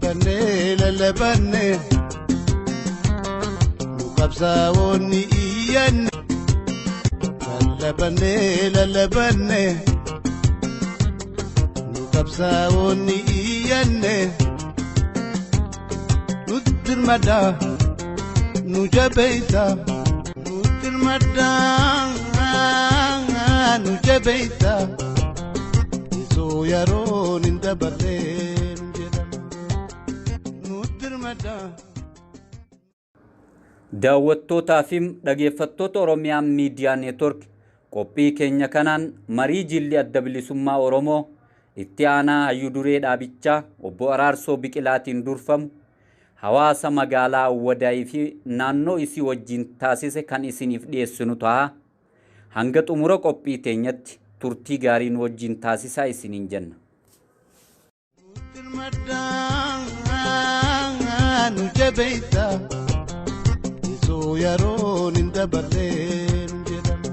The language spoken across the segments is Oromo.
Lallabannee lallabannee nu qabsaa'oonni iyyanne. Lallabannee lallabannee nu qabsaa'oonni iyyanne. Nutti hirmadhaa nu jabeessaa. Nutti hirmadhaa nu jabeessaa. Isoo yeroon hin dabarreen jedhama. Nutti hirmadhaa. Daawwattootaa fi dhaggeeffattoota Oromiyaa Miidiyaa Neetwork, qophii keenya kanaan marii jilli Adda Bilisummaa Oromoo itti aanaa hayyuu duree dhaabichaa obbo Araarsoo Biqilaatiin durfamu hawaasa magaalaa Awwadaayii fi naannoo isii wajjin taasise kan isiniif dhiyeessinu ta'a. Hanga xumura qophii teenyatti turtii gaarii nu wajjin taasisaa isiniin jenna. Nutti hirmadhaa nu jabeessaa. Isoo yeroon hin dabarreen jedhama.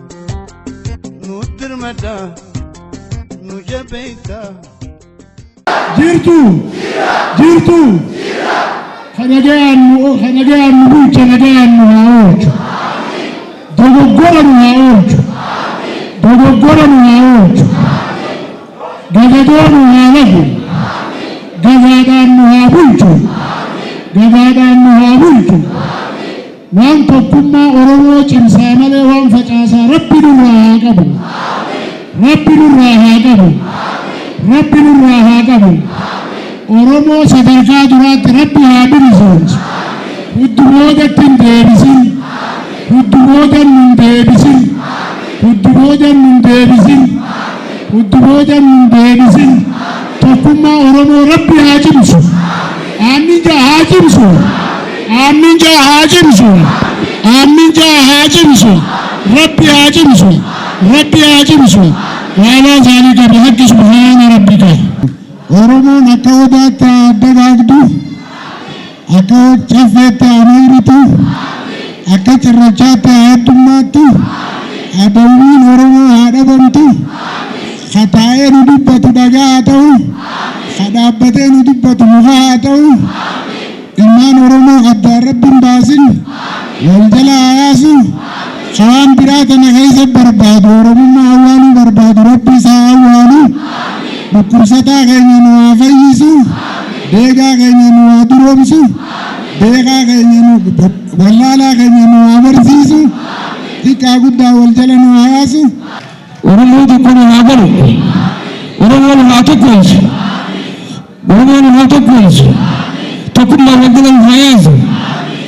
Nutti hirmadhaa nu jabeessaa. Jirtu, jirtu. Ka nagayaan nu bulcha, nagayaan nu haa oolchu. Dogoggora nu haa oolchu. Dogoggora nu haa oolchu. Gagadoo nu haa lagu. Gagaadhaan nu haa bulchu. Gagaadhaan nu haa bulchu. Waan tokkummaa Oromoo cimsaa malee waan facaasaa Rabbi nurraa haa qabu. Rabbi nurraa haa qabu. Rabbi nurraa haa qabu. Oromoo sadarkaa duraatti Rabbi haa bilisoomsu. Hudduboodatti hin deebisin. Hudduboodan nun deebisin. Hudduboodan nun deebisin. Hudduboodan nun deebisin. Tokkummaa Oromoo Rabbi haa cimsu. Aamin jaa, haa cimsu. Aamin jaa, haa cimsu. Aamin jaa, haa cimsu. Rabbi haa cimsu. Rabbi haa cimsu. وعلى ذلك بحق سبحان ربك. Oromoon akka odaatti haa dagaagdu, akka caffeetti haa mayritu, akka cirrachaatti haa heddummaattu, adawwiin Oromoo haa dhabamtu, ka taa'ee nu dubbatu dhagaa haa ta'u, ka dhaabbatee nu dubbatu muka haa ta'u, ilmaan Oromoo addaan Rabbiin baasin, wal jala haa yaasu, ka waan biraa tana keessa barbaadu, Oromummaa awwaaluu barbaadu, Rabbi isaa awwaalu, dhukkubsataa keenya nu haa fayyisu, deegaa keenya nu haa duroomsu, beekaa keenya nu wallaalaa keenya nu haa barsiisu, xiqqaa guddaa wal jala nu haa yaasu. Oromoo tokko nu haa godhu. Oromoo nu haa tokkoomsu. Oromoo nu haa tokkoomsu. Tokkummaa wal jala nu haa yaasu.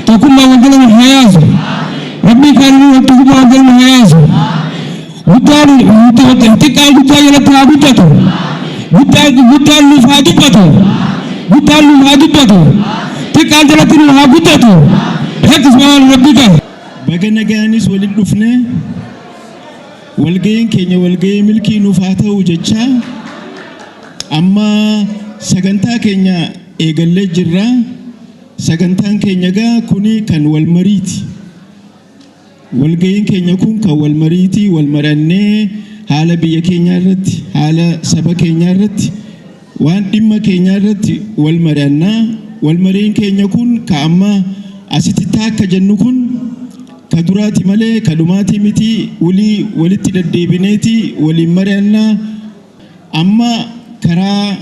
Tokkummaa wal jala nu haa yaasu. Rabbii kaan nu tokkummaa wal jala nu haa yaasu. Guddaan xiqqaan guddaa jalatti haa guddatu. Guddaan guddaan nuuf haa dubbatu. Guddaan nuuf haa dubbatu. Xiqqaan jalatti nu haa guddatu. بحق سبحان ربك. Baga nagaanis waliin dhufne. Walga'iin keenya walga'ii milkii nuuf haa ta'u jechaa, amma sagantaa keenya eegallee jirra. Sagantaan keenya gaa kuni kan wal mariiti. Walga'iin keenya kun kan wal mariiti. Wal marannee haala biyya keenyaa irratti, haala saba keenyaa irratti, waan dhimma keenyaa irratti wal mari'annaa. Wal mariin keenya kun ka amma asitti taakka jennu kun ka duraati malee ka dhumaatii miti. Walii walitti deddeebineeti waliin mari'annaa. Amma karaa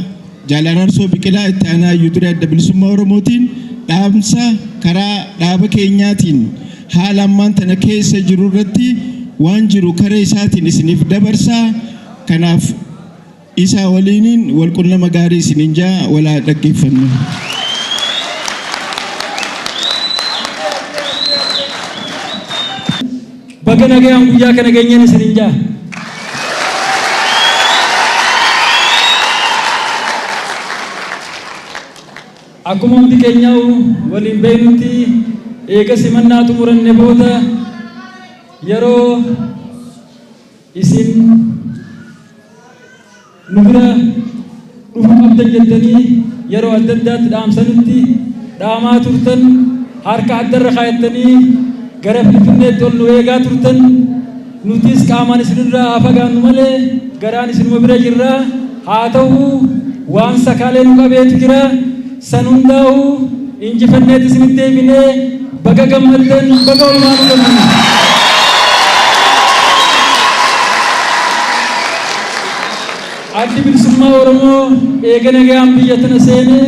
Jaal Araarsoo Biqilaa, itti aanaa hayyuu duree Adda Bilisummaa Oromootiin, dhaamsa karaa dhaaba keenyaatiin haala ammaan tana keessa jiru irratti waan jiru karaa isaatiin isiniif dabarsaa. Kanaaf isaa waliiniin wal qunnama gaarii isiniin jaa, walaa dhaggeeffannu. Baga nagayaan guyyaa kana geenyeen isinin jaa. Akkuma hundi keenyaa waliin beeknutti, eega simannaa xumuranne booda yeroo isin nu bira dhufuu qabdan jettanii yeroo adda addaatti dhaamsanutti dhaamaa turtan, harka addarra kaayattanii gara Finfinneetti ol nu eegaa turtan. Nutis qaamaan isinirraa haa fagaannu malee garaan isinuma bira jirra. Haa ta'u, waan sakaalee nu qabeetu jira. San hundaa'u injifanneet isinitti deebinee baga gammaddan, baga olmaanuu gammanne. Addi Bilisummaa Oromoo eega nagaan biyya tana seenee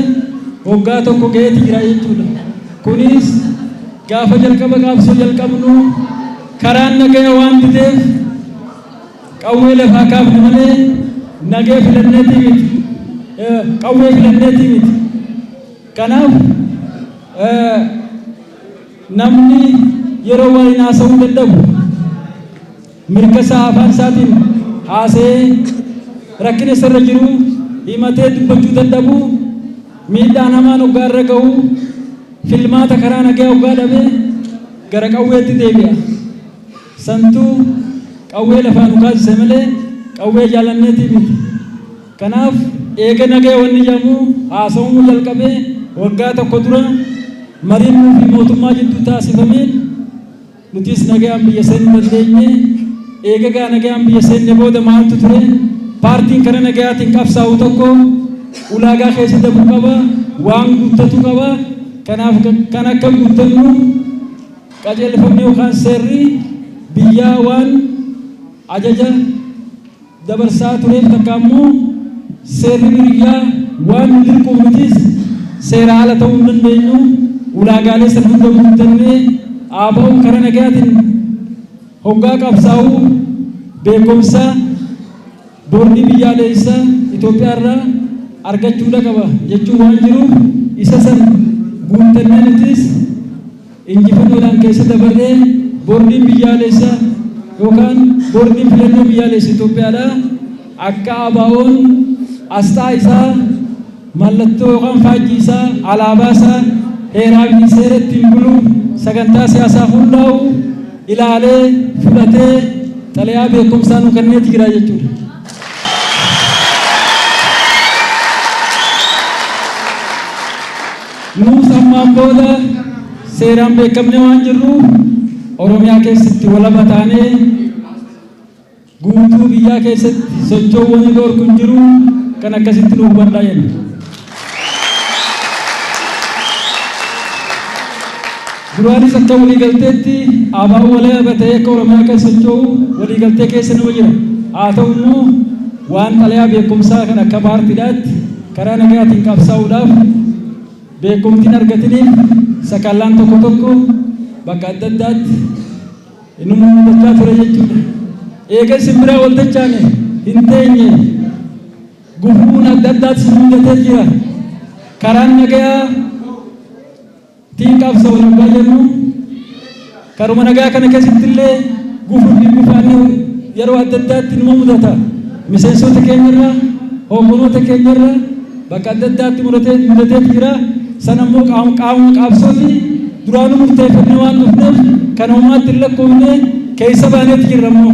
waggaa tokko ga'eeti jira jechuudha. Kunis gaafa jalqaba qabsoo jalqabnu karaan nagaya waan dideef qawwee lafaa kaafne malee nagaya filanneetii miti. Qawwee filanneetii miti. Kanaaf namni yeroo waliin haasa'uu dadhabu mirga isaa afaan isaatiin haasa'ee rakkina isarra jiru himatee dubbachuu dadhabu, miidhaan hamaan hoggaa irra ga'u, filmaata karaa nagaa hoggaa dhabe gara qawweetti deebi'a. Santuu qawwee lafaa nu kaasise malee qawwee jaalanneetii miti. Kanaaf eega nagaa wanni jedhamu haasa'umuu jalqabee waggaa tokko dura mariin nuu fi mootummaa jidduu taasifameen nutis nagaan biyya seenuu dandeenye. Eega gaa nagaan biyya seenne booda maaltu ture? Paartiin kana nagayaatiin qabsaa'u tokko ulaagaa keessa dabuu qaba, waan guuttatu qaba. Kanaaf kan akka guuttannu qajeelfamni yookaan seerri biyyaa waan ajaja dabarsaa tureef, takka ammoo seerri biyyaa waan nu dirquuf nutis seera ala ta'uu hin dandeenyu. Ulaagaalee san hunda guuttannee ABO'n karaa nagayaatiin hoggaa qabsaa'u beekumsa boordii biyyaalessaa Itoophiyaa irraa argachuudha qaba jechuun waan jiruuf, isa san guuttannee nutis injifannoodhaan keessa dabarree boordiin biyyaalessaa yookaan boordiin filannoo biyyaalessa Itoophiyaadhaa akka ABO'n asxaa isaa, mallattoo yookaan faajjii isaa, alaabaa isaa, heeraa fi seera ittiin bulu, sagantaa siyaasaa hundaa'u ilaalee fudhatee xalayaa beekumsaa nu kenneeti jira jechuudha. Nuus ammaan booda seeraan beekamne waan jirruuf Oromiyaa keessatti walaba taanee guutuu biyyaa keessatti sochoowwan dhorku hin jiru, kan akkasitti nu hubadhaa jenna. Duraanis akka waliigalteetti ABO walaba ta'ee akka Oromiyaa keessa socho'u waliigaltee keessa nama jira. Haa ta'u immoo waan xalayaa beekumsaa kan akka paartiidhaatti karaa nagaatiin qabsaa'uudhaaf beekumtiin argatiniif sakallaan tokko tokko bakka adda addaatti inni mudachaa ture jechuudha. Eega isin biraa wal dachaane hin teenye, gufuun adda addaatti isin mudatee jira. Karaan nagayaa tiin qabsa'u hoggaa jennu karuma nagaa kana keessatti illee gufuu fi gufaanni yeroo adda addaatti numa mudata. Miseensota keenyarra, hoogganoota keenyarra bakka adda addaatti mudatee jira. Sana immoo qaama qabsooti duraanuu murteeffannee waan dhufneef kan homaatti hin lakkoofne keessa baaneeti jirra immoo.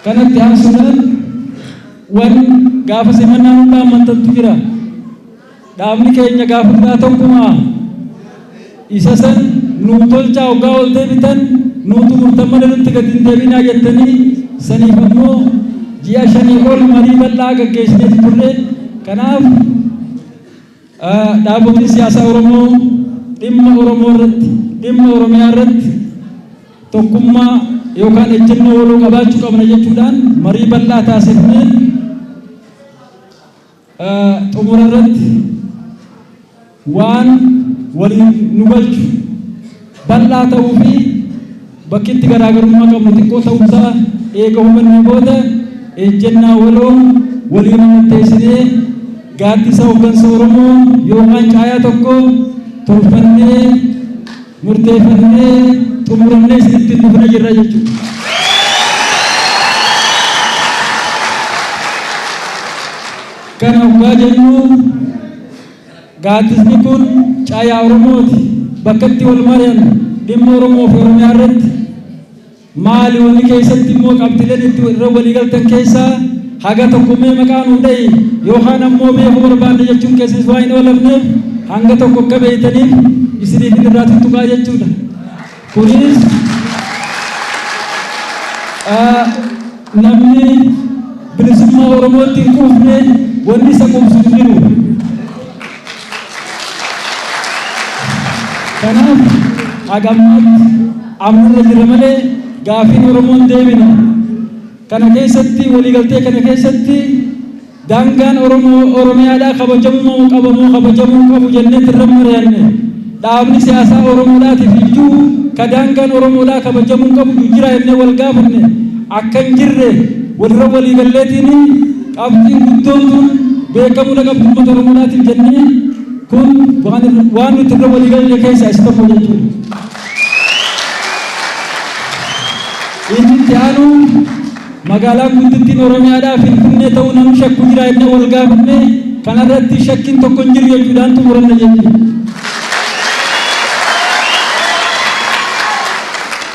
Kanatti aansuudhaan wan gaafa simannaa hundaa amantantu jira. Dhaabni keenya gaafa duraa tokkuma isa san nuu tolchaa, hoggaa ol deebitan nuu xumurtan malee nutti gadi hin deebinaa jettanii, saniif ammoo ji'a 5 ol marii bal'aa gaggeessineeti turre. Kanaaf dhaabotiin siyaasaa Oromoo dhimma Oromoo irratti, dhimma Oromiyaa irratti tokkummaa yookaan ejjennoo waloo qabaachuu qabna jechuudhaan marii bal'aa taasifneen xumura irratti waan waliin nu galchu bal'aa ta'uu fi bakki itti garaagarummaa qabnu xiqqoo ta'uusaa eega hubannee booda ejjennaa waloo waliin mallatteessinee gaaddisa hooggansa Oromoo yookaan caayaa tokko tolfannee murteeffannee xumurannee isinitti dhufna jirra jechuudha. Kana hoggaa jennu gaaddisni kun caayaa Oromooti. Bakka itti wal mari'annu dhimma Oromoo fi Oromiyaa irratti maali, wanni keessatti immoo qabxileen itti irra walii galtan keessaa haga tokko mee maqaa nuu dhahi yookaan ammoo beekuu barbaanne jechuun keessas waan hin oolamneef hanga tokko akka beeytaniif isiniif irraa tuttuqaa jechuudha. Kunis namni bilisummaa Oromootti hin quufne wanni isa quubsu hin jiru. Kanaaf haga ammaatti amnarra jirra malee gaafiin Oromoon deebina. Kana keessatti waliigaltee kana keessatti daangaan Oromoo Oromiyaadhaa kabajamuu qabamoo kabajamuu qabu jennee irra mari'anne. Dhaabni siyaasaa Oromoodhaatiif iyyuu ka daangaan Oromoodhaa kabajamuu qabu jira jennee wal gaafanne. Akka hin jirre walirra waliigalleetiin qabxiin guddoon tun beekamuu qabdu uummata Oromoodhaatiif jennee kun waan nuti irra waliigalle keessaa isa tokko jechuudha. Inni itti aanu magaalaan guddittiin Oromiyaadhaa Finfinnee ta'uu namni shakku jira jennee wal gaafanne kanarratti shakkiin tokko hin jiru jechuudhaan xumuranna jechuudha.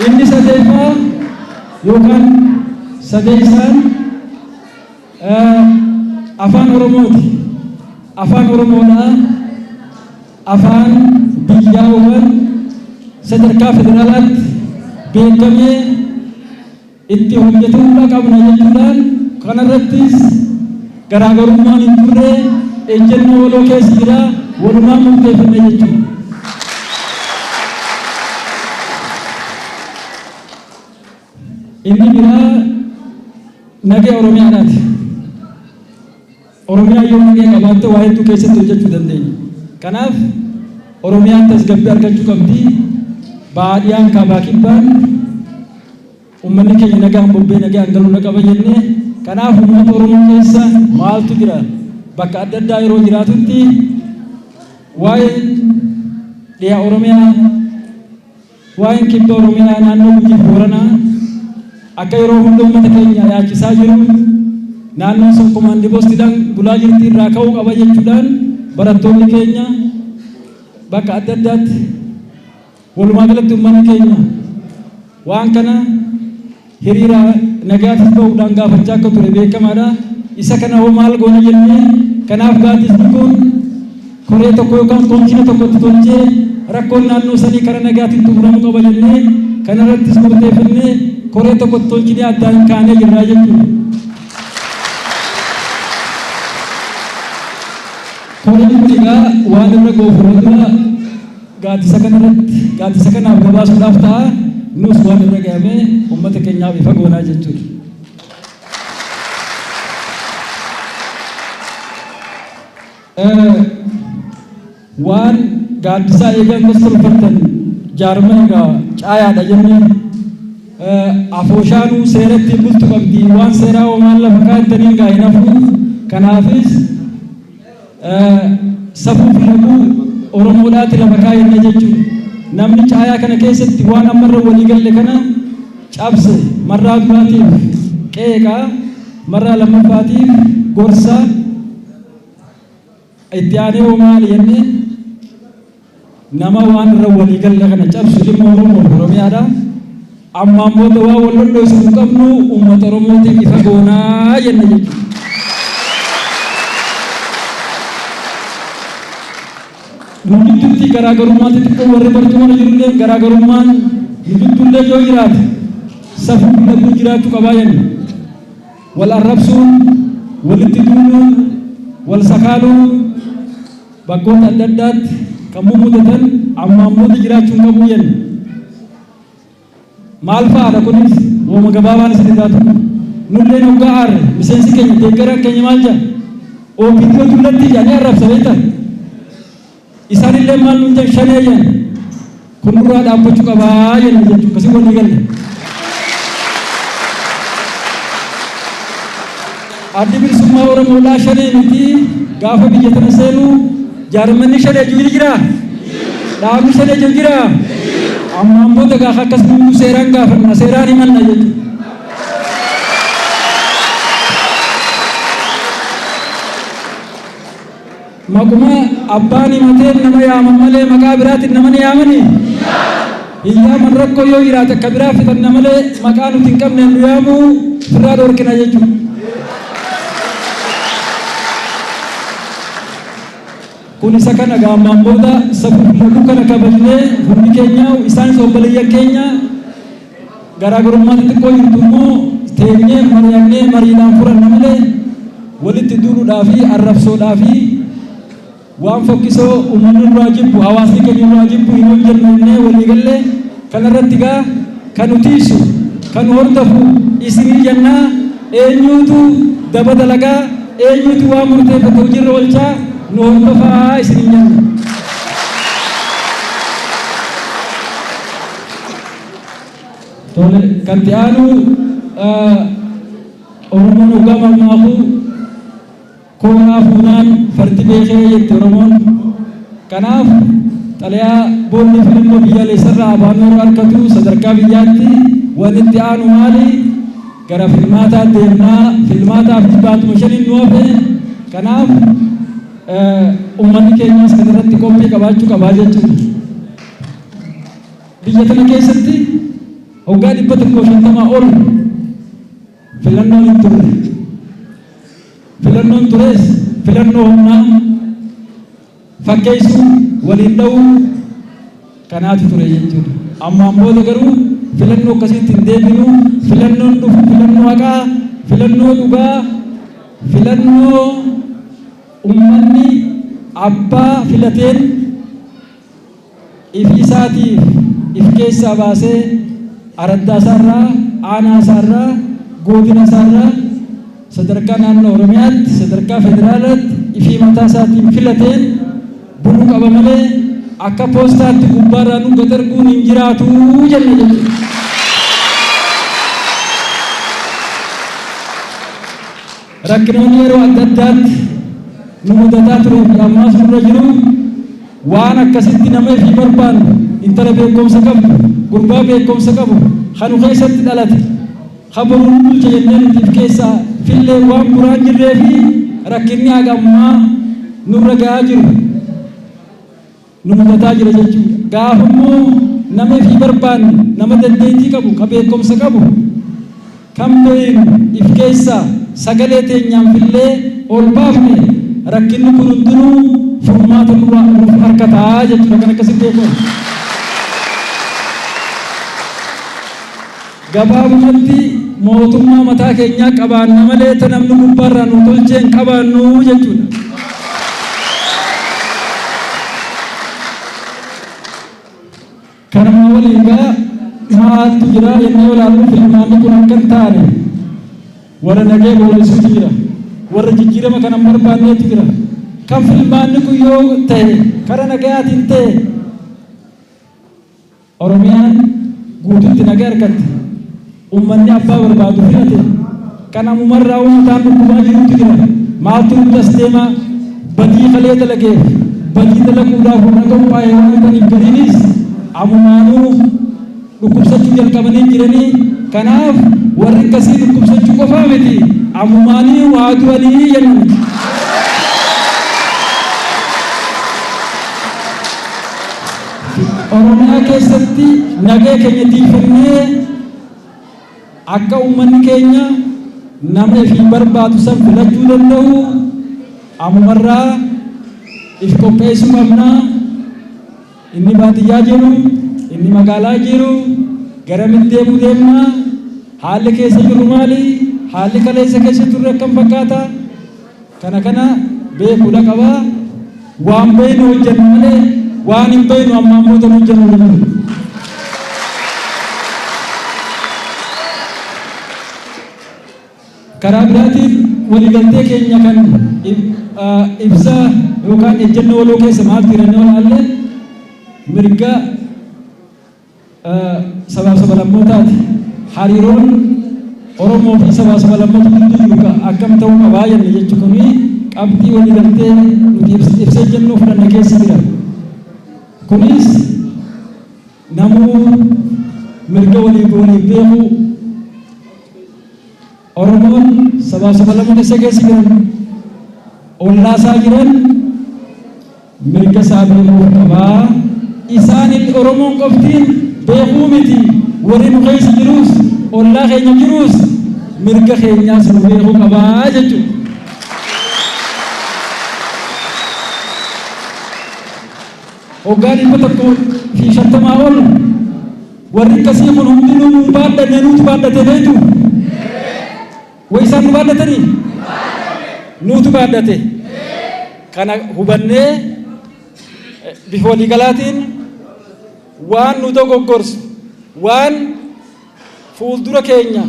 Inni sadeeffaa yookaan sadeessaan afaan Oromooti. Afaan Oromoodhaa afaan biyyaa yookaan sadarkaa federaalaatti beekamee itti hojjetamuu qabna jechuudhaan kanarrattis garaagarummaan hin turre ejjennoo waloo keessa jira walumaan murteeffanne jechuudha. Inni biraa nagee Oromiyaadhaati. Oromiyaa yoo nagee qabaatte waa hedduu keessatti hojjechuu dandeenya. Kanaaf Oromiyaan tasgabbii argachuu qabdi. Baadiyaan kaabaa kibbaan uummanni keenya nagaan bobbee nagaan galuu qaba jennee kanaaf uummata Oromoo keessa maaltu jira bakka adda addaa yeroo jiraatutti waa'een dhiyaa Oromiyaa waa'een kibba Oromiyaa naannoo Gujii Booranaa akka yeroo hunda uummata keenya yaachisaa jiru naannoon sun komaandii poostiidhaan bulaa jirti irraa ka'uu qaba jechuudhaan barattoonni keenya bakka adda addaatti walumaa galatti uummanni keenya waan kana hiriira nagaatis ba'uudhaan gaafachaa akka ture beekamaadha. Isa kana hoo maal goona jennee kanaaf gaaddisni kun koree tokko yookaan koomishina tokkotti tolchee rakkoon naannoo sanii karaa nagaatiin xumuramuu qaba jennee kanarrattis murteeffannee koree tokkotti tolchinee addaan kaanee jirra jechuudha. Koreen kun egaa waan irra goofu dura gaaddisa kanarratti gaaddisa kanaaf gabaasuudhaaf ta'a. Nus waan irra gahamee uummata keenyaaf ifa goonaa jechuudha. Waan gaaddisaa eegan gosa tolfattan jaarmaa egaa caayaadha jennee afooshaanuu seeratti bultu qabdi waan seeraa homaan lafa kaa'attanii egaa hin hafu. Kanaafis safuuf laguu Oromoodhaati lafa kaa'anne jechuudha. Namni caayaa kana keessatti waan ammarra walii galle kana cabse marraa duraatiif qeeqaa marraa lammaffaatiif gorsa itti aanee hoo maali jennee nama waan irra walii galle kana cabsu dhimma Oromoo fi Oromiyaadha. Ammaan booda waan wal lolloisu hin qabnu uummata Oromootiif ifa goonaa jenne jechuudha. Nu gidduutti garaagarummaan xixiqqoo warri barcuma jirullee garaagarummaan nu gidduullee yoo jiraate safuu laguu jiraachuu qabaa jenna. Wal arrabsuun, walitti duuluun, wal sakaaluun bakkoota adda addaatti kan mudatan ammaan booda jiraachuu hin qabu jenna. Maal fa'aadha kunis wooma gabaabaan isin irraa tokko. Nulleen hoggaa aarre miseensi keenya deeggaraan keenya maal jedha? OPDO dullatti jedhanii arrabsa beektaa? Isaanillee maal nuun jedhan shanee jedhan. Kun nurraa dhaabbachuu qabaa jenna jechuudha. Akkasii walii galle. Addi bilisummaa Oromoodhaa shanee miti gaafa biyya tana seenuu jaarmanni shanee jiru jiraa? Dhaabni shanee jiru jiraa? Ammaan booda gaafa akkas nuuf seeraan gaafanna seeraan himanna jechuudha. Maquma abbaan himateen nama yaaman malee maqaa biraatiin nama ni yaamanii? Hin yaaman rakkoo yoo jiraate akka biraa fixanna malee maqaa nuti hin qabne nu yaamuu firraa dhorkina jechuudha. Kun isa kana gaammaan booda safuu laguu kana kabajnee hundi keenya isaanis obboleeyyan keenya garaagarummaa xixiqqoo jirtu immoo teenyee mari'annee mariidhaan furanna malee walitti duuluudhaa fi arrabsoodhaa fi waan fokkisoo uummanni nurraa jibbu, hawaasni keenya nurraa jibbu hin hojjennu jennee walii gallee. Kanarratti gaa kan nu tiisu, kan nu hordofu isinii jennaa. Eenyuutu daba dalagaa, eenyuutu waan murteeffate hojiirra oolchaa, nu hordofaa isinii jenna. Tole, kan itti aanu, Oromoon hoggaa mammaaku "Kooraa fuunaan fardi beekee" jette Oromoon. Kanaaf xalayaa boordii filannoo biyyaalessarraa afaan yeroo argatu sadarkaa biyyaatti wanti itti aanu maali? Gara filmaataa deemnaa. Filmaataaf baatuma 5n nu hafe. Kanaaf uummanni keenyas kan irratti qophii qabaachuu qabaa jechuudha. Biyya tana keessatti waggaa 150 ol filannoon hin turre. Filannoon tures filannoo humnaa, fakkeessuu, waliin dha'uu kanaatu ture jechuudha. Ammaan booda garuu filannoo akkasiitti hin deebinu. Filannoon dhufu filannoo haqaa, filannoo dhugaa, filannoo uummanni abbaa filateen ifi isaatiif if keessaa baasee araddaa isaarraa, aanaa isaarraa, godina isaarraa, sadarkaa naannoo Oromiyaatti, sadarkaa federaalaatti ifii mataa isaatiin filateen buluu qaba malee akka poostaatti gubbaarraa nu gad erguun hin jiraatu jenna jechuudha. Rakkinoonni yeroo adda addaatti nu mudataa turee fi ammaas nurra jiru waan akkasitti nama ifii barbaannu, intala beekumsa qabdu, gurbaa beekumsa qabu, kan nu keessatti dhalate, kan boru nu bulcha jennee nuti if keessaa fillee waan buraan jirree fi rakkinni haga ammaa nurra gahaa jiru nu mudataa jira jechuudha. Gaafa immoo nama ifii barbaannu, nama dandeettii qabu, ka beekumsa qabu, kan beeynu if keessaa sagalee teenyaan fillee ol baafne, rakkinni kun hundinuu furmaata nurraa nuuf harkataa jechuudha kan akkasitti beekamu. Gabaabumatti mootummaa mataa keenyaa qabaanna malee ta namni gubbaarraa nu tolchee hin qabaannu jechuudha. Kanuma waliin gaa maaltu jira jennee ilaallu, filmaanni kun akka hin taane warra nagee booressuutu jira. Warra jijjiirama kana hin barbaanneetu jira. Kan filmaanni kun yoo ta'e, kara nagayaatiin ta'e, Oromiyaan guututti nagaa argatte. Uummanni abbaa barbaadu filate. Kan ammumarraa uummataan dhukkubaa jirutu jira. Maaltu nutti as deema? Badii kalee dalageef badii dalaguudhaaf warra qophaa'e waan ta'aniif gariinis ammumaanuu dhukkubsachuu jalqabanii jiranii. Kanaaf warri akkasii dhukkubsachuu qofaa miti, ammumaanii waa du'anii jenna miti. Oromiyaa keessatti nagaa keenya tiifannee akka uummanni keenya nama ifii barbaadu san filachuu danda'u ammumarraa if qopheessuu qabna. Inni baadiyyaa jiru, inni magaalaa jiru, garamitti deemuu deemna? Haalli keessa jirru maali? Haalli kaleessa keessa turre akkam fakkaata? Kana kana beekuudha qaba. Waan beeynu hojjennu malee waan hin beeynu ammaan booda hojjennu jechuudha. Karaa biraatiin waliigaltee keenya kan ibsa yookaan ejjennoo waloo keessa maaltu jedhanii olaalle, mirga sabaaf sablammootaati. Hariiroon Oromoo fi sabaaf sablammoota gidduu jiru akkam ta'uu qabaa jenne jechuun kuni qabxii waliigaltee nuti ibsa ejjennoo fudhanne keessa jira. Kunis namuu mirga waliif waliif beekuu, Oromoon sabaaf sablammoota isa keessa jiran, ollaasaa jiran mirga isaa beekuu qabaa. Isaan Oromoon qoftiin beekuu miti, warri nu keessa jirus, ollaa keenya jirus mirga keenyaas nu beekuu qabaa jechuudha. Waggaa 150 ol warri akkasii kun hundinuu nu baadhanne, nuutu baadhate beektu. Way isaan nu baadhatanii? Nuutu baadhate. Kana hubannee bifa waliigalaatiin waan nu dogoggorsu, waan fuuldura keenya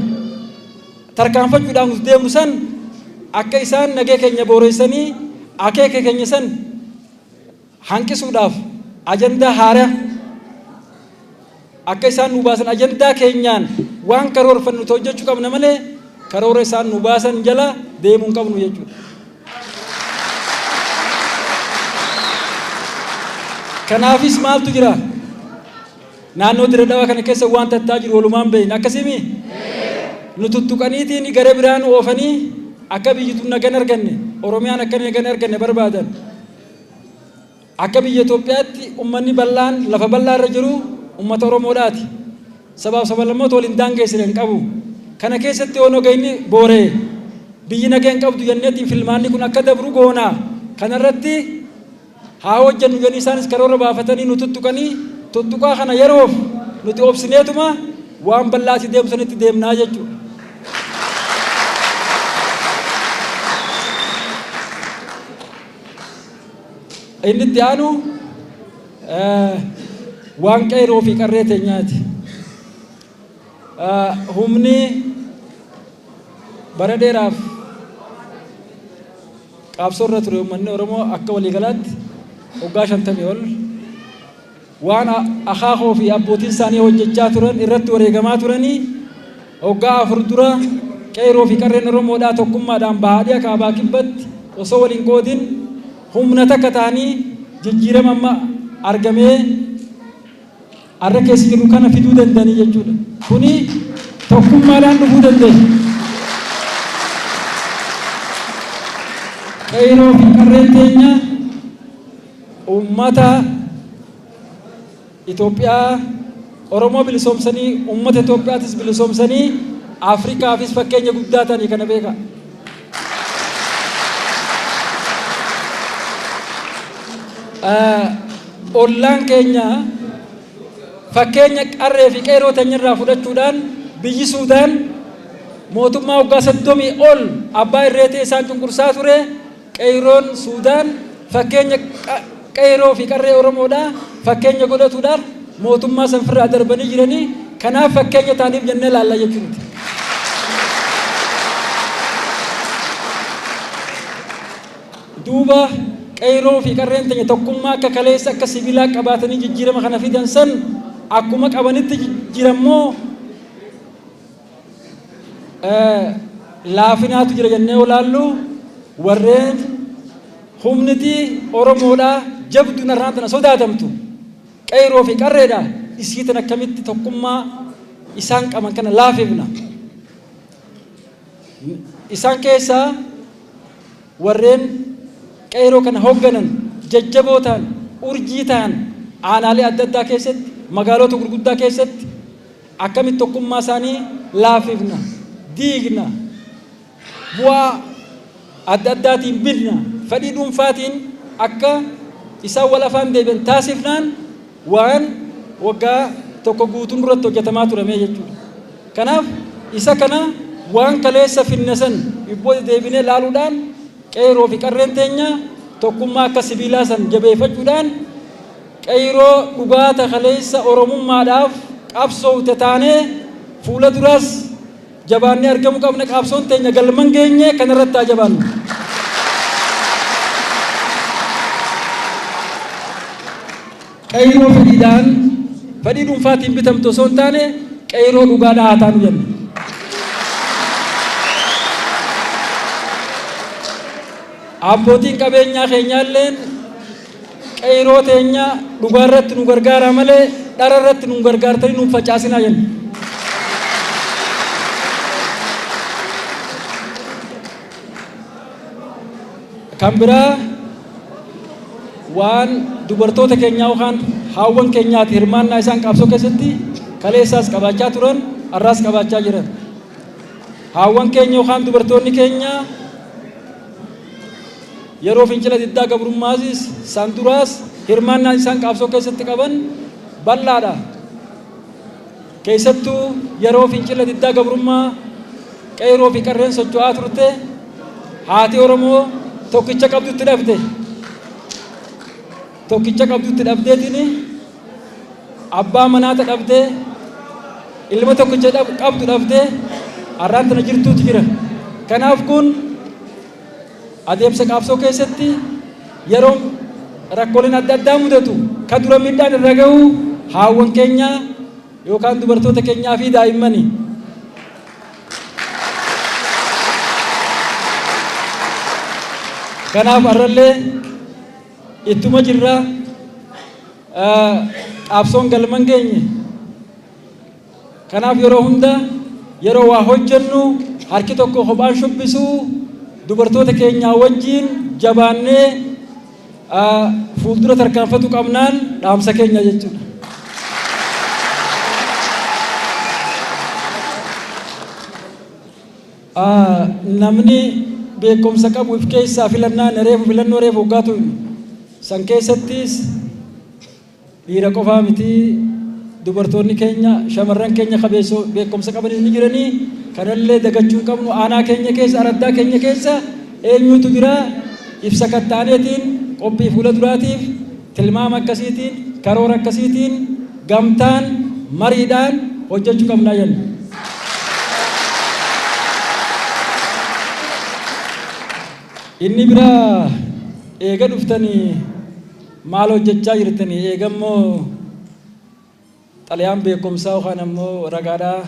tarkaanfachuudhaan nuti deemnu san akka isaan nagee keenya booreessanii akeeka keenya san hanqisuudhaaf ajandaa haaraa akka isaan nu baasan, ajandaa keenyaan waan karoorfannu nuti hojjechuu qabna malee karoora isaan nu baasan jala deemuu hin qabnu jechuudha. Kanaafis maaltu jira? Naannoo Dirre Dhawaa kana keessa waan tattaa jiru walumaan beekna. Akkasimi? Nu tuttuqaniitiin gara biraa nu oofanii akka biyyi tun nagan arganne, Oromiyaan akka nagan arganne barbaadan. Akka biyya Itoophiyaatti ummanni bal'aan lafa bal'aa irra jiru ummata Oromoodhaati. Sabaaf sablammoota waliin daangeessine hin qabu. Kana keessatti yoo nagayni boora'e biyyi naga hin qabdu jenneetiin filmaanni kun akka dabru goona. Kanarratti haa hojjennu jedhanii isaanis karoora baafatanii nu tuttuqanii, tuttuqaa kana yeroof nuti obsineetuma waan bal'aa asii deemu sanitti deemnaa jechuudha. Inni itti aanu waan qeeroo fi qarree teenyaati. Humni bara dheeraaf qabsoo irra ture uummanni Oromoo akka waliigalaatti waggaa 50 ol waan akaakoo fi abbootiin isaanii hojjechaa turan irratti wareegamaa turanii, waggaa 4 dura qeeroo fi qarreen Oromoodhaa tokkummaadhaan bahaadhiya kaabaa kibbatti osoo waliin qoodin humna takka ta'anii jijjiirama amma argamee har'a keessa jiru kana fiduu danda'anii jechuudha. Kuni tokkummaadhaan dhufuu danda'e. Qeeroo fi qarreen teenya uummata Itoophiyaa Oromoo bilisoomsanii, uummata Itoophiyaatis bilisoomsanii, Afrikaafis fakkeenya guddaa ta'anii kana beeka. Ollaan keenya fakkeenya qarree fi qeeroo teenya irraa fudhachuudhaan biyyi Suudaan mootummaa waggaa 30 ol abbaa irree ta'e isaan cunqursaa ture, qeerroon Suudaan fakkeenya qeerroo fi qarree Oromoodhaa fakkeenya godhatuudhaan mootummaa san firraa darbanii jiranii, kanaaf fakkeenya ta'aniif jennee laalla jechuudha. Duuba qeerroo fi qarreen teenya tokkummaa akka kaleessa akka sibiilaa qabaatanii jijjiirama kana fidan san akkuma qabanitti jirammoo laafinaatu jira jennee olaallu, warreen humniti Oromoodhaa jabduun arraan tana sodaatamtu qeerroo fi qarreedha, isii tan akkamitti tokkummaa isaan qaban kana laafifna. Isaan keessaa warreen qeerroo kana hoogganan jajjaboo ta'an, urjii ta'an, aanaalee adda addaa keessatti, magaalota gurguddaa keessatti akkamitti tokkummaa isaanii laafifna, diigna, bu'aa adda addaatiin binna, fedhii dhuunfaatiin akka isaan wal afaan deebi'an taasifnaan waan waggaa tokko guutuun duratti hojjetamaa turame jechuudha. Kanaaf isa kana waan kaleessa finne san ibboo deebinee laaluudhaan qeerroo fi qarreen teenya tokkummaa akka sibiilaa san jabeeffachuudhaan qeerroo dhugaata kaleessa Oromummaadhaaf qabsoofte taanee fuula duraas jabaannee argamuu qabna. Qabsoon teenya galman geenye kanarratti haa jabaannu. Qeerroo fedhiidhaan fedhii dhuunfaatiin bitamtu osoo hin taane qeerroo dhugaadhaa haa taanu jenna. Abbootiin qabeenyaa keenyaalleen qeerroo teenya dhugaa irratti nu gargaaraa malee dhara irratti nu gargaartanii nu facaasinaa jenna. Kan biraa waan dubartoota keenyaa yookaan haawwan keenyaati, hirmaannaa isaan qabsoo keessatti kaleessaas qabaachaa turan, har'aas qabaachaa jiran. Haawwan keenya yookaan dubartoonni keenya yeroo fincila diddaa gabrummaasis san duraas hirmaannaan isaan qabsoo keessatti qaban bal'aadha. Keessattuu yeroo fincila diddaa gabrummaa Qeerroo fi qarreen socho'aa turte haati Oromoo tokkicha qabdutti dhabde. Tokkicha qabdutti dhabdeetiin abbaa manaata dhabdee ilma tokkicha qabdu dhabdee har'aan tana jirtuutu jira. Kanaaf kun adeemsa qabsoo keessatti yeroo rakkooleen adda addaa mudatu ka dura miidhaan irra gahu haawwan keenya yookaan dubartoota keenyaa fi daa'immani. Kanaaf har'allee ittuma jirra, qabsoon galman geenye. Kanaaf yeroo hunda yeroo waa hojjennu harki tokko kophaan shubbisuu dubartoota keenyaa wajjin jabaannee fuuldura tarkaanfatu qabnaan dhaamsa keenya jechuudha. Namni beekumsa qabu if keessaa filannaan reefu filannoo reefu hoggaatu san keessattis dhiira qofaa miti, dubartoonni keenya shamarran keenya qabeessoo beekumsa qabanis ni jiranii. Kanallee dagachuu hin qabnu. Aanaa keenya keessa, araddaa keenya keessa eenyutu jira, ibsa kattaaneetiin qophii fuula duraatiif tilmaama akkasiitiin karoora akkasiitiin gamtaan mariidhaan hojjechuu qabnaa jenna. Inni biraa eega dhuftanii maal hojjechaa jirtanii, eega immoo xalayaan beekumsaa yookaan ammoo ragaadhaa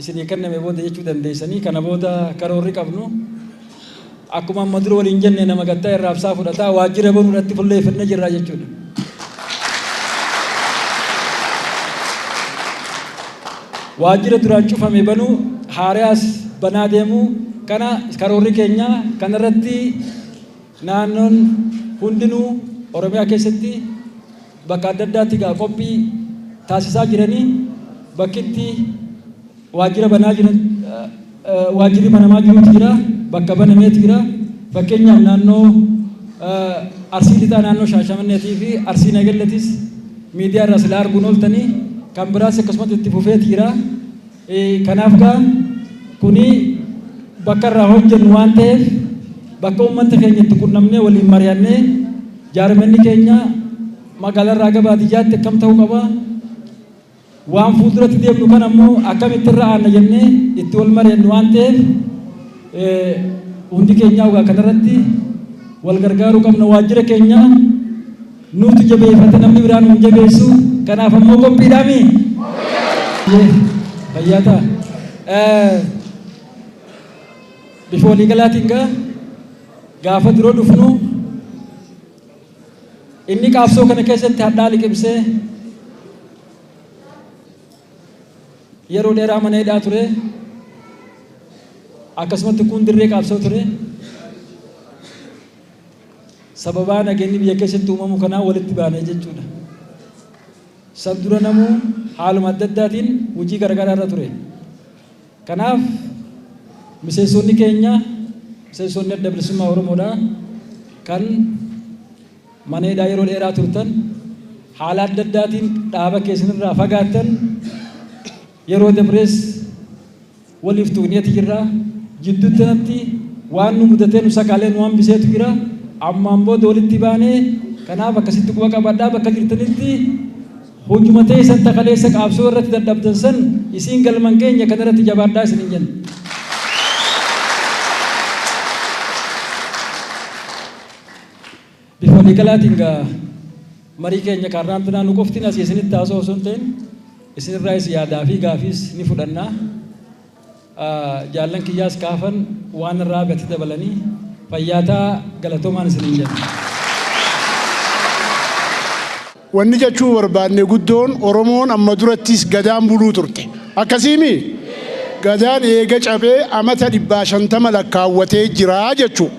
isinii kenname booda jechuu dandeessanii, kana booda karoorri qabnu akkuma amma dura waliin jenne nama gattaa irraa ibsaa fudhataa waajjira banuudhaatti fulleeffannee jirra jechuudha. Waajjira duraan cufame banuu, haaraas banaa deemuu kana karoorri keenya. Kanarratti naannoon hundinuu Oromiyaa keessatti bakka adda addaatti gaa qophii taasisaa jiranii, bakkitti waajjira banaa jiran, waajjirri banamaa jirutu jira, bakka banameetu jira. Fakkeenyaaf naannoo Arsii Lixaa, naannoo Shaashamanneetii fi Arsii Nagelletis miidiyaa irraa sila arguun ooltanii, kan biraas akkasumatti itti fufeeti jira. Kanaaf gaa kuni bakka irraa hojjennu waan ta'eef bakka uummata keenya itti qunnamnee waliin mari'annee jaarmanni keenya magaalaa irraa gara baadiyyaatti akkam ta'uu qaba, waan fuulduratti deemnu kan ammoo akkamitti irra aanna jennee itti wal mari'annu waan ta'eef hundi keenya ogaa kanarratti wal gargaaruu qabna. Waajjira keenya nuutu jabeeffate, namni biraan nu hin jabeessu. Kanaaf ammoo qophiidhaami fayyaa ta'a. Bifa waliigalaatiin gaa gaafa dura dhufnu inni qaabsoo kana keessatti hadhaa liqimsee yeroo dheeraa mana hidhaa ture, akkasumatti kun dirree qaabsoo ture, sababaa nageenyi biyya keessatti uumamu kanaa walitti baanee jechuudha. San dura namuu haaluma adda addaatiin hojii garaagaraa irra ture. Kanaaf miseensonni keenya, miseensonni Adda Bilisummaa Oromoodha, kan mana hidhaa yeroo dheeraa turtan, haala adda addaatiin dhaaba keessanirraa fagaattan, yeroo dabrees waliif tuqneeti jirra. Jidduutti kanatti waan nu mudatee nu sakaalee nu hambiseetu jira. Ammaan booda walitti baanee, kanaaf akkasitti quba qabadhaa, bakka jirtanitti hojuma teessan takaleessa qaabsoo irratti dadhabdan san isiin galman keenya kanarratti jabaadhaa isinin jenna. Bifa waliigalaatiin gaa marii keenya kaarraan tanaa nu qoftiin asii isinitti haasa'u osoo hin ta'in isinirraayis yaadaa fi gaafiis ni fudhanna. Jaallan kiyyaas kaafan waan irraa gati dabalanii fayyaataa galatoomaan isiniin jenna. Wanni jechuu barbaanne guddoon Oromoon amma durattis gadaan buluu turte. Akkasiimi? Gadaan eega cabee amata 150 lakkaawwatee jira jechuu.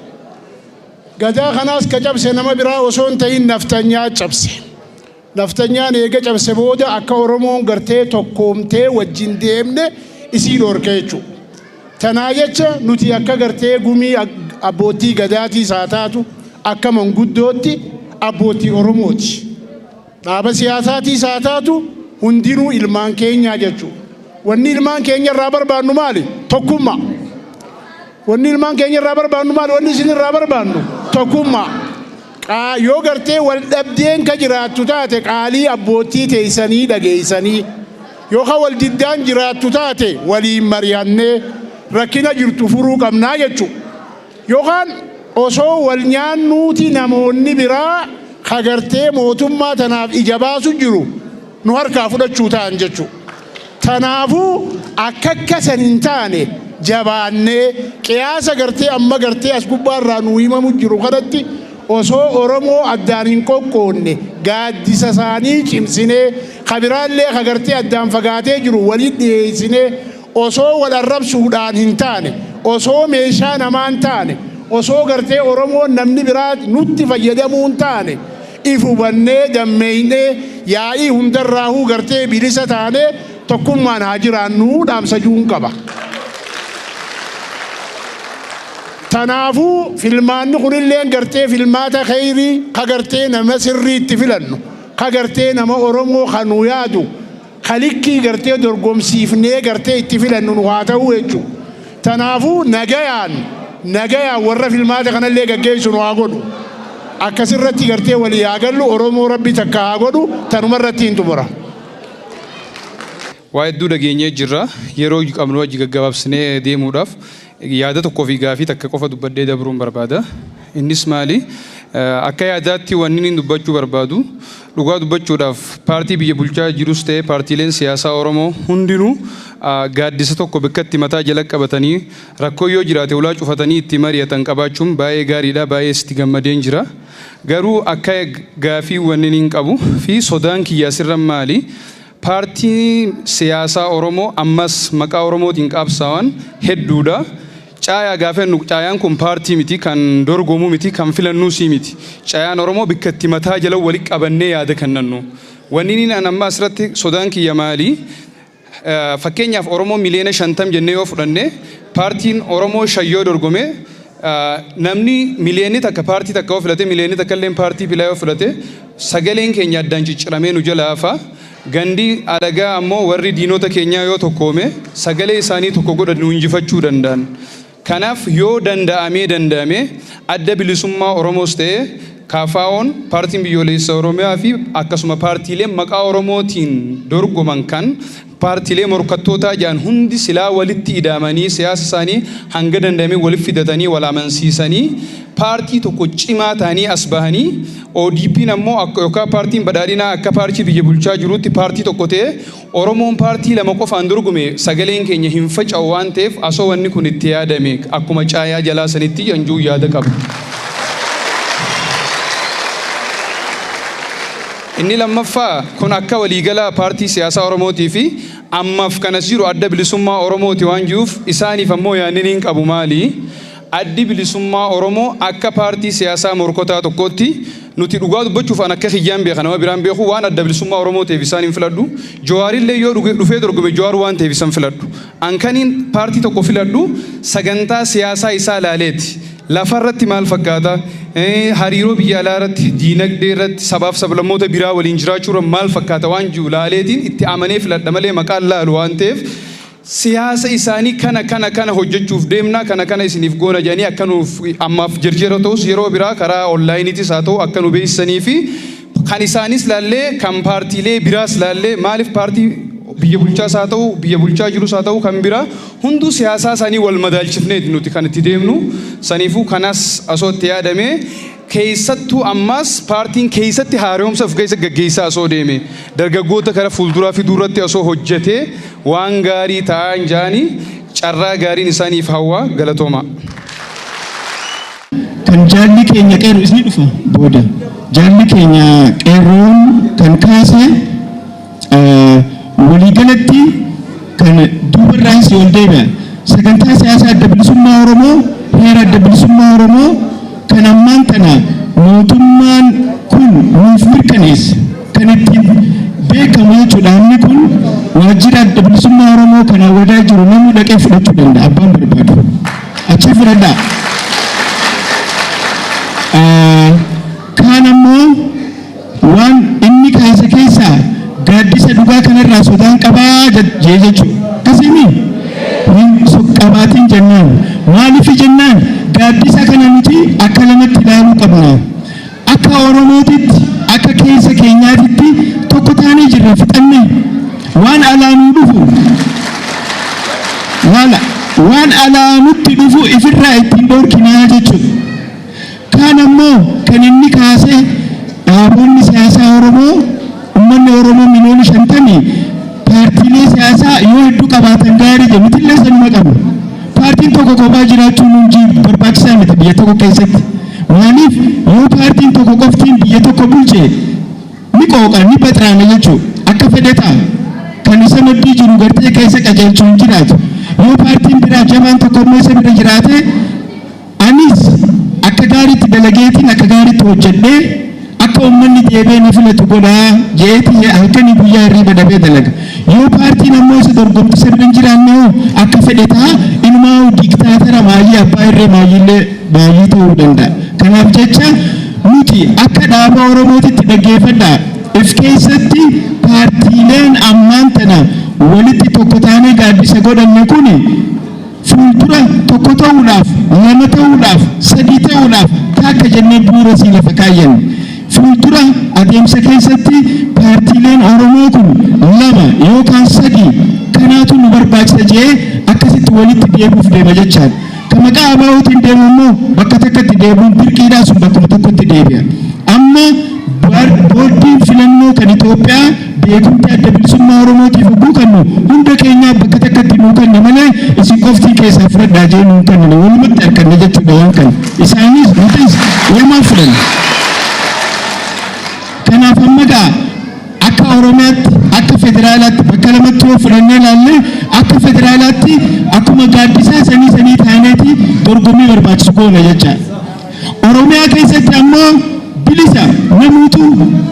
Gadaa kanaas ka cabse nama biraa osoo hin ta'in naftanyaa cabse. Naftanyaan eega cabse booda akka Oromoon gartee tokkoomtee wajjin deemne isii dhoorke jechuudha. Tanaa jecha nuti akka gartee gumii abboottii gadaatiis haa taatu akka manguddootti abboottii Oromooti. Dhaaba siyaasaatiis haa taatu hundinuu ilmaan keenyaa jechuudha. Wanni ilmaan keenya irraa barbaannu maali? Tokkummaa. Wanni ilmaan keenya irraa barbaannu maali? Wanni isin irraa barbaannu tokkummaa. Yoo gartee wal dhabdeen ka jiraattu taate, qaalii abbootii teessanii dhageessanii, yookaan wal diddaan jiraattu taate, waliin mari'annee rakkina jirtu furuu qabnaa jechuudha. Yookaan osoo wal nyaannuuti namoonni biraa ka gartee mootummaa tanaaf ija baasu jiru nu harkaa fudhachuu ta'an jechuudha. Tanaafuu akka akkasan hin taane jabaannee, qiyaasa gartee amma gartee as gubbaarraa nu himamu jiru kanatti, osoo Oromoo addaan hin qoqqoonne, gaaddisa isaanii cimsinee, kabiraallee ka gartee addaan fagaatee jiru walitti dhiyeessinee, osoo wal arrabsuudhaan hin taane, osoo meeshaa namaa hin taane, osoo gartee Oromoon namni biraa nutti fayyadamuu hin taane, if hubannee, dammeeynee, yaa'ii hundarraahuu gartee bilisa taanee tokkummaan haa jiraannuu dhaamsa juun qaba. Tanaafuu filmaanni kunillee gartee filmaata kheyrii ka gartee nama sirriitti filannu, ka gartee nama Oromoo ka nu yaadu, ka likkii gartee dorgomsiifnee gartee itti filannu nu haa ta'uu jechuudha. Tanaafuu nagayaan nagayaan warra filmaata kanallee gaggeessu nu haa godhu. Akkasirratti gartee walii haa gallu. Oromoo Rabbi takka haa godhu. Tanumarratti hin xumura. Waa hedduu dhageenyee jirra. Yeroo qabnu wajji gaggabaabsinee deemuudhaaf yaada tokkoo fi gaafii takka qofa dubbadhee dabruun barbaada. Innis maali? Akka yaadaatti wanni inni dubbachuu barbaadu, dhugaa dubbachuudhaaf, paartii biyya bulchaa jirus ta'e paartiileen siyaasaa Oromoo hundinuu gaaddisa tokko bikkatti mataa jala qabatanii, rakkoo yoo jiraate ulaa cufatanii itti mari'atan qabaachuun baay'ee gaariidha, baay'ee sitti gammadeen jira. Garuu akka gaafii wanni inni qabu fi sodaan kiyyaa sirra maali? Paartiin siyaasaa Oromoo ammas maqaa Oromootiin qabsaa'an hedduudha. Caayaa gaafa jennu, caayaan kun paartii miti, kan dorgomuu miti, kan filannuusii miti. Caayaan Oromoo bikka itti mataa jala walitti qabannee yaada kennannu. Wanni inni amma asirratti sodaan kiyya maali? Fakkeenyaaf, Oromoo 50 miliyoona jennee yoo fudhanne, paartiin Oromoo shan yoo dorgome, namni 1 miliyoonni paartii takka yoo filate, 1 miliyoonni illee paartii bilaa yoo filate, sagaleen keenya addaan cicciramee nu jala hafa. Gandi alagaa ammoo warri diinota keenyaa yoo tokkoome sagalee isaanii tokko godhan nu injifachuu danda'an. Kanaaf yoo danda'amee Adda Bilisummaa Oromoos ta'e KFO'n, Paartiin Biyyoolessa Oromiyaa fi akkasuma paartiileen maqaa Oromootiin dorgoman kan paartiilee morkattootaa jedhan hundi silaa walitti ida'amanii, siyaasa isaanii hanga danda'ame walitti fidatanii, wal amansiisanii, paartii tokko cimaa ta'anii as bahanii, ODP'n ammoo yookaan paartiin badhaadhinaa akka paartii biyya bulchaa jirutti paartii tokko ta'e, Oromoon paartii lama qofaan dorgome sagaleen keenya hin faca'u waan ta'eef, asoo wanni kun itti yaadame akkuma caayaa jalaa sanitti yanjuu yaada qaba. Inni lammaffaa kun akka waliigalaa paartii siyaasaa Oromootii fi ammaaf kanas jiru Adda Bilisummaa Oromooti waan jiruuf, isaaniif ammoo yaadni hin qabu maali? Addi Bilisummaa Oromoo akka paartii siyaasaa morkotaa tokkootti, nuti dhugaa dubbachuuf an akka kiyyaan beeka, nama biraan beeku, waan Adda Bilisummaa Oromoo ta'eef isaan hin filadhu. Jawaarillee yoo dhufee dorgome Jawaar waan ta'eef isaan filadhu. An kaniin paartii tokko filadhu sagantaa siyaasaa isaa laaleeti. Lafarratti maal fakkaata? Hariiroo biyya alaa irratti, diinagdee irratti, sabaaf sablammoota biraa waliin jiraachuu irra maal fakkaata waan jiru laaleetiin itti amanee filadha malee maqaan laalu waan ta'eef, siyaasa isaanii kana kana kana hojjechuuf deemna, kana kana isiniif goona jedhanii akka nuuf ammaaf jirjira ta'us, yeroo biraa karaa onlaayiniitis haa ta'u akka nu beeksisanii fi kan isaanis laallee kan paartiilee biraas laallee, maaliif paartii biyya bulchaas haa ta'u, biyya bulchaa jirus haa ta'u, kan biraa hunduu siyaasaa isaanii wal madaalchifneeti nuti kan itti deemnu. Saniifuu kanas asoo itti yaadame, keessattuu ammas paartiin keessatti haaromsa of keessa gaggeessaa osoo deeme, dargaggoota kara fuulduraa fiduu irratti osoo hojjetee waan gaarii ta'an jaanii carraa gaariin isaaniif hawwa. Galatooma. Kan jaalli keenya qeerroo isinii dhufa booda, jaalli keenya qeerroon kan kaase waliigalatti kan duubarraan si ol deebi'a. Sagantaa siyaasaa Adda Bilisummaa Oromoo, heera Adda Bilisummaa Oromoo kan ammaan tana mootummaan kun nuuf mirkaneesse kan ittiin beekamu jechuudha. Inni kun waajjira Adda Bilisummaa Oromoo kan hawwataa jiru namni dhaqee fudhachuu danda'a, abbaan barbaadu. Achii fudhadhaa. Kaan ammoo waan inni kaase keessaa gaaddisa dhugaa kanarraa sodaan qabaa jee jechuudha. Akkasimi hin qabaatin jennaan. Maaliif jennaan gaaddisa kana nuti akka lamatti ilaaluu qabna. Akka Oromootitti, akka keessa keenyaatitti tokko taanee jirra fixanne. Waan alaa nuu dhufu laala, waan alaa nutti dhufu ifirraa ittiin dhorkinaa jechuudha. Kaan ammoo kan inni kaase dhaabonni siyaasaa Oromoo, uummanni Oromoo miliyoona 50 paartiilee siyaasaa yoo hedduu qabaatan gaarii jedhu, nutillee sanuma qabna. Paartiin tokko kophaa jiraachuun hundi barbaachisaa miti biyya tokko keessatti. Maaliif yoo paartiin tokko qoftiin biyya tokko bulche ni qooqa, ni baxraana jechuudha. Akka fedhe ta'a. Kan isa maddii jiru gartee keessa qajeelchuu hin jiraatu. Yoo paartiin biraa jabaan tokko immoo isa bira jiraate, anis akka gaariitti dalageetiin akka gaariitti hojjedhee akka uummanni deebi'ee na filatu godhaa jeetii halkanii guyyaa hirriiba dhabee dalaga. Yoo paartiin ammoo isa dorgomtu isa bira hin jiraanne hoo akka fedhe ta'a, inumaa diktaatara maayii abbaa irree maayiillee baay'ee ta'uu danda'a. Kanaaf jecha nuti akka dhaaba Oromootitti dhaggeeffadhaa. If keessatti paartiileen ammaan tana walitti tokko taanee gaaddisa godhanne kuni fuuldura tokko ta'uudhaaf, lama ta'uudhaaf, sadii ta'uudhaaf takka jennee bu'uura sii lafa kaayyanne. Fuuldura adeemsa keessatti paartiileen Oromoo kun lama yookaan sadii kanaatu nu barbaachisa jee akkasitti walitti deebi'uuf deema jechaadha. Kan maqaa ABO'tiin deemu immoo bakka takkatti deebi'uun dirqiidhaa, sun bakkuma tokkotti deebi'a. Amma boordiin filannoo kan Itoophiyaa beekumtii Adda Bilisummaa Oromootiif hogguu kennu hunda keenyaa bakka takkatti nuu kenne malee isin qoftii keessaa fudhadhaa jee nuu kennine, walumatti harkanne jechuudha waan kana. Isaanis nutis walumaan fudhanne. Kanaaf amma gaa akka Oromiyaatti, akka federaalaatti bakka lamatti yoo fudhannee ilaalle, akka federaalaatti akkuma gaaddisaa sanii sanii taaneeti dorgommii barbaachisu goona jecha. Oromiyaa keessatti ammoo bilisa namuutu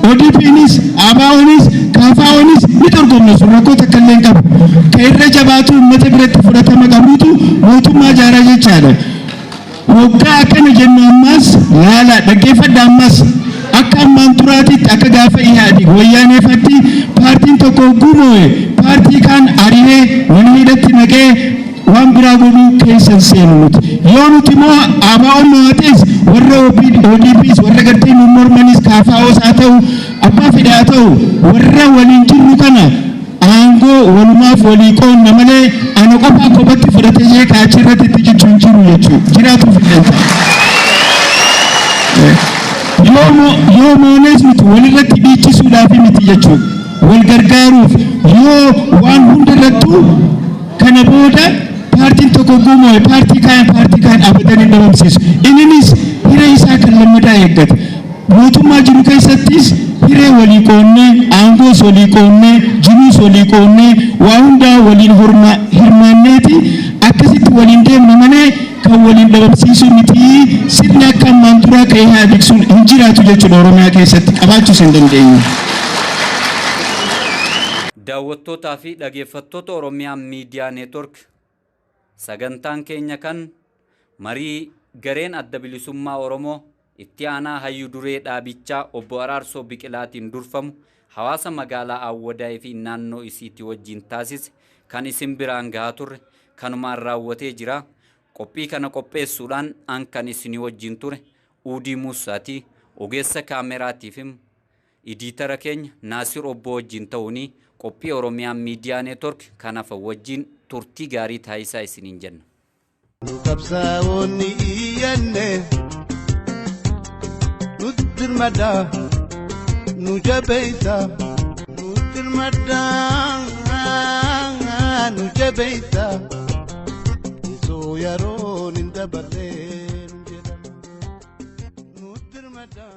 ODP'nis, ABO'nis, KFO'nis ni dorgomna, sun rakkoo takka illee hin qabu. Ka irra jabaatu uummata biratti fudhatama qabuutu mootummaa ijaaraa jechaadha. Waggaa akkana jennu ammas laala, dhaggeeffadha, ammas akka ammaan duraatitti akka gaafa Ihaadig wayyaaneefatti paartiin tokko hogguu moo'e paartii kaan ari'ee mana hidhatti naqee waan biraa godhuu keessa seenu nuti. Yoo nuti immoo ABO'n mo'ates, warra ODPs, warra gartee nu mormanis, KFOs haa ta'u, abbaa fedhe haa ta'u, warra waliin jirru kana aangoo walumaaf walii qoonna malee ana qofaa kophatti fudhatee jee kaachii irratti itti jechuun jiru jechuudha. Jiraatuuf hin danda'u. Yoo moonees nuti walirratti dhiichisuudhaaf miti jechuudha. Wal gargaaruuf yoo waan hunda irrattuu kana booda paartiin tokko guumoo paartii kaan abadan hin dhabamsiisu. Inninis hiree isaa kan lammataa eeggata. Mootummaa jiru keessattis hiree walii qoonnee, aangoos walii qoonnee, jiruus walii qoonnee, waa hundaa waliin hirmaanneeti akkasitti waliin deemna malee kan waliin dhabamsiisuu miti. Sirni akka ammaan duraa ka'ee haa sun hin jiraatu jechuudha, Oromiyaa keessatti qabaachuus hin dandeenyu. Daawwattootaa fi dhaggeeffattoota Oromiyaa Miidiyaa Neetwork, sagantaan keenya kan marii gareen Adda Bilisummaa Oromoo itti aanaa hayyuu duree dhaabichaa obbo Araarsoo Biqilaatiin durfamu hawaasa magaalaa Awwadaayii fi naannoo isiitti wajjin taasise kan isin biraan gahaa turre kanumaan raawwatee jira. Qophii kana qopheessuudhaan an kan isinii wajjin ture Uudii Muussaatii, ogeessa kaameraatiif idiitara keenya Naasir Obbo wajjin ta'uuni qophii Oromiyaa Miidiyaa Neetwork kanafa wajjin turtii gaarii taasisaa isiniin jenna. Nu qabsaa'onni iyyanne, nutti dirmadhaa, nu jabeessa, nutti dirmadhaa, nu jabeessa. Isoo yeroon hin dabarreen jedhama. Nutti dirmadhaa.